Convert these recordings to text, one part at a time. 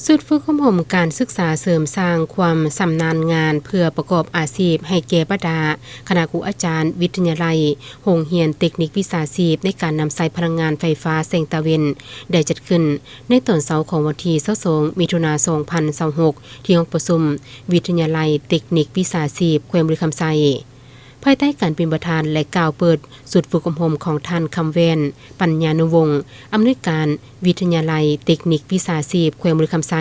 ຊຸດຝຶກອົບຮົມການສຶກສາເສີມສ້າງຄວາມຊຳນານງານ ເພື່ອປະກອບອາຊີບໃຫ້ແກ່ບັນດາຄະນະຄູອາຈານວິທະຍາໄລ, ໂຮງຮຽນເຕັກນິກວິຊາຊີບ ໃນການນຳໃຊ້ພະລັງງານໄຟຟ້າແສງຕາເວັນ ໄດ້ຈັດຂຶ້ນໃນຕອນເຊົ້າຂອງວັນທີຊາວສອງ ມິຖຸນາ ສອງພັນຊາວຫົກ ທີ່ຫ້ອງປະຊຸມວິທະຍາໄລເຕັກນິກວິຊາຊີບ ແຂວງບໍລິຄຳໄຊ. ພາຍໃຕ້ການເປັນປະທານ ແລະ ກ່າວເປີດຊຸດຝຶກອົບຮົມຂອງທ່ານ ຄຳແວ່ນ ປັນຍານຸວົງ ອຳນວຍການວິທະຍາໄລເຕັກນິກວິຊາຊີບແຂວງບໍລິຄຳໄຊ,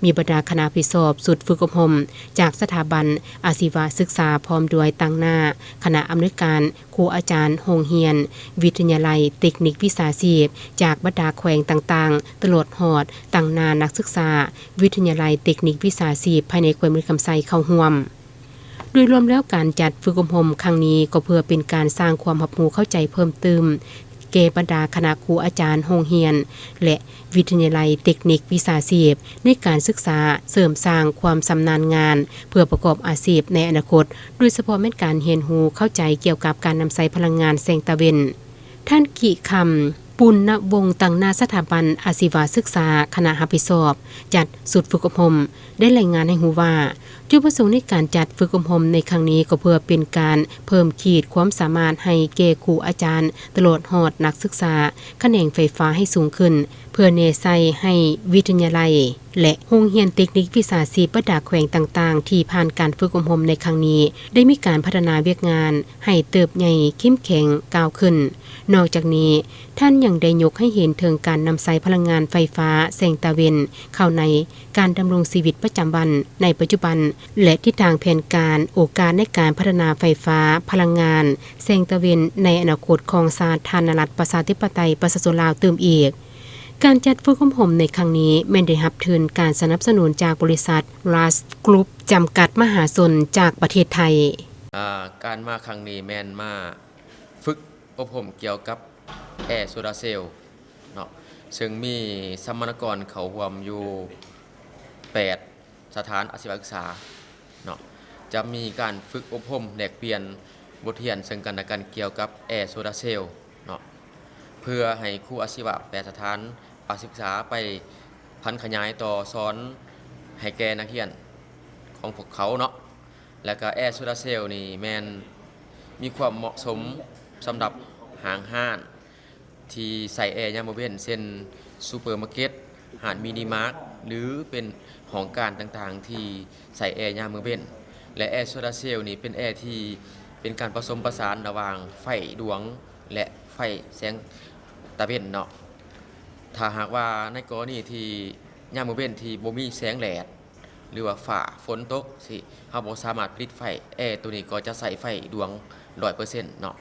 ມີບັນດາຄະນະຮັບຜິດຊອບຊຸດຝຶກອົບຮົມຈາກສະຖາບັນອາຊີວະສຶກສາ ພ້ອມດ້ວຍຕາງໜ້າຄະນະອຳນວຍການ, ຄູອາຈານໂຮງຮຽນ, ວິທະຍາໄລເຕັກນິກວິຊາຊີບຈາກບັນດາແຂວງຕ່າງໆ, ຕະຫຼອດຮອດຕາງໜ້ານັກສຶກສາວິທະຍາໄລເຕັກນິກວິຊາຊີບພາຍໃນແຂວງບໍລິຄຳໄຊເຂົ້າຮ່ວມ. ໂດຍລວມແລ້ວ, ການຈັດຝຶກອົບຮົມຄັ້ງນີ້ກໍເພື່ອເປັນການສ້າງຄວາມຮັບຮູ້ເຂົ້າໃຈເພີ່ມຕື່ມແກ່ບັນດາຄະນະຄູອາຈານໂຮງຮຽນ ແລະ ວິທະຍາໄລເຕັກນິກວິຊາຊີບ ໃນການສຶກສາເສີມສ້າງຄວາມຊຳນານງານ ເພື່ອປະກອບອາຊີບໃນອະນາຄົດ, ໂດຍສະເພາະແມ່ນການຮຽນຮູ້ເຂົ້າໃຈກ່ຽວກັບການນຳໃຊ້ພະລັງງານແສງຕາເວັນ. ທ່ານ ກິຄຳ ປຸນນະວົງ ຕາງໜ້າສະຖາບັນອາຊີວະສຶກສາ, ຄະນະຮັບຜິດຊອບຈັດຊຸດຝຶກອົບຮົມ ໄດ້ລາຍງານໃຫ້ຮູ້ວ່າ, ຈຸດປະສົງໃນການຈັດຝຶກອົບຮົມໃນຄັ້ງນີ້ ກໍເພື່ອເປັນການເພີ່ມຂີດຄວາມສາມາດໃຫ້ແກ່ຄູອາຈານ ຕະຫຼອດຮອດນັກສຶກສາຂະແໜງໄຟຟ້າໃຫ້ສູງຂຶ້ນ, ເພື່ອແນໃສ່ໃຫ້ວິທະຍາໄລ ແລະ ໂຮງຮຽນເຕັກນິກວິຊາຊີບບັນດາແຂວງຕ່າງໆ ທີ່ຜ່ານການຝຶກອົບຮົມໃນຄັ້ງນີ້ ໄດ້ມີການພັດທະນາວຽກງານໃຫ້ເຕີບໃຫຍ່ເຂັ້ມແຂງກ້າວຂຶ້ນ. ນອກຈາກນີ້, ທ່ານຍັງໄດ້ຍົກໃຫ້ເຫັນເຖິງການນຳໃຊ້ພະລັງງານໄຟຟ້າແສງຕາເວັນເຂົ້າໃນການດຳລົງຊີວິດປະຈຳວັນໃນປັດຈຸບັນ ແລະ ທິດທາງແຜນການ, ໂອກາດໃນການພັດທະນາໄຟຟ້າ, ພະລັງງານແສງຕາເວັນໃນອະນາຄົດຂອງສາທາລະນະລັດປະຊາທິປະໄຕປະຊາຊົນລາວຕື່ມອີກ. ການຈັດຝຶກອົບຮົມໃນຄັ້ງນີ້ແມ່ນໄດ້ຮັບທຶນການສະໜັບສະໜູນຈາກບໍລິສັດ Rush Group ຈຳກັດມະຫາຊົນ ຈາກປະເທດໄທ. ອາ ການມາຄັ້ງນີ້ແມ່ນມາຝຶກອົບຮົມກ່ຽວກັບແອໂຊລາເຊວເນາະ, ເຊິ່ງມີສຳມະນາກອນເຂົ້າຮ່ວມຢູ່ແປດ ສະຖານອາຊີວະສຶກສາເນາະ, ຈະມີການຝຶກອົບຮົມແລກປ່ຽນບົດຮຽນເຊິ່ງກັນແລະກັນກ່ຽວກັບແອໂຊລາເຊວເນາະ, ເພື່ອໃຫ້ຄູອາຊີວະແປດສະຖານອາຊີວະສຶກສາໄປຜັນຂະຫຍາຍຕໍ່ສອນໃຫ້ແກ່ນັກຮຽນຂອງພວກເຂົາເນາະ. ແລະກະແອໂຊລາເຊວນີ້ແມ່ນມີຄວາມເໝາະສົມສຳລັບຫ້າງຮ້ານ ທີ່ໃຊ້ແອຍາມມື້ເວັນ ເຊັ່ນ ຊູເປີມາເກັດ, ຮ້ານມິນິມາດ ຫຼື ເປັນຫ້ອງການຕ່າງໆ ທີ່ໃຊ້ແອຍາມມື້ເວັນ ແລະ ແອໂຊລາເຊວນີ້ເປັນແອທີ່ເປັນການປະສົມປະສານລະຫວ່າງໄຟດວງ ແລະ ໄຟແສງຕາເວັນເນາະ. ຖ້າຫາກວ່າໃນກໍລະນີທີ່ຍາມມື້ເວັນທີ່ບໍ່ມີແສງແດດ ຫຼືວ່າຟ້າຝົນຕົກຊີ້ ເຮົາບໍ່ສາມາດຜະລິດໄຟ, ແອໂຕນີ້ກໍຈະໃຊ້ໄຟດວງຮ້ອຍເປີເຊັນເນາະ.